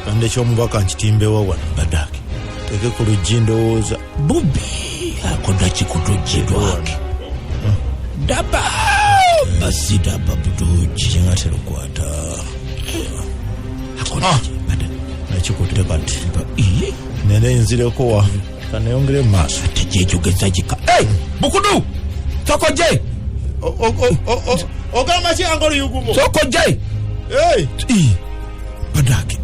Kande ekyomubaka nkitimbewa wano. Badake. Teke ku luggi ndowooza. Bubi akoda kikutujji lwake. Daba basi daba butuji. Nga terukwata. Akoda Ah. ki? Bada. Nakikutte kati. Iye. Nene nzireko wa. Kaneyongere mu maaso. Tejejogeza kika. Hey, Bukudu. Sokoje. Ogamba ki anga oluyugumo? Sokoje. Hey. Badake.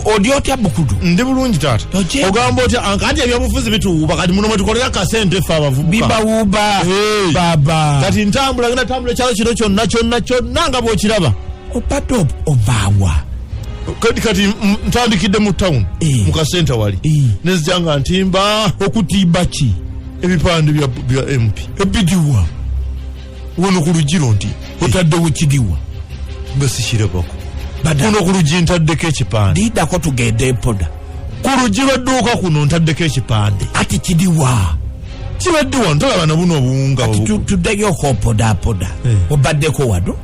Oli otya Bukudu? Ndi bulungi taata. Oje. Ogamba otya anti ebyobufuzi bituwuuba kati muno mwetukolera kasente ffe abavubuka. Bibawuuba. Hey. Baba. Kati ntambula ngenda tambula ekyalo kino kyonna kyonna kyonna nga bw'okiraba. Obadde ovaawa. Kati kati ntandikidde mu town Eh. mu kasenta wali. Eh. Nenzija nga ntimba. Okutimba ki? Ebipande bya MP. Ebidiwa. Wano ku lugiro nti. Otaddewo kidiwa. Nga sikirabako. Bada. Kuno ku luggi ntaddeko ekipande. Lindako tugende mpola. Ku luggi lw'edduuka kuno ntaddeko ekipande. Ati kidiwa. Kibadde wano tolaba na buno obuwunga Ati obu. tuddeyo opodapoda. Eh. Obaddeko wano?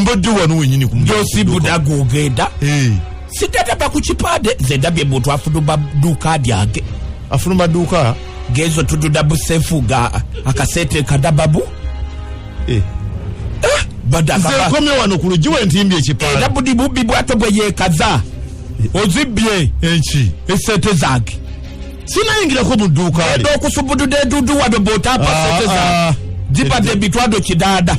Mbadde wano wennyini ku mulyango. Josi Budaga ogenda. Sitataba ku kipande. Nze ndabye muntu afuluma dduuka lyange. Afuluma dduuka? Gezo tududa busefu ga akasente kadababu. Bada Nze kaba. nkomye wano ku luggi we ntimbye ekipande. Era buli bubbi bwato bwe yeekaza. Ozibbye. Enki? Esente zange. Sinayingirako mu dduuka lye. Enda okusubudula edduudu wano bw'otampa Ah, sente zange. ah. Zibadde emitwalo 8.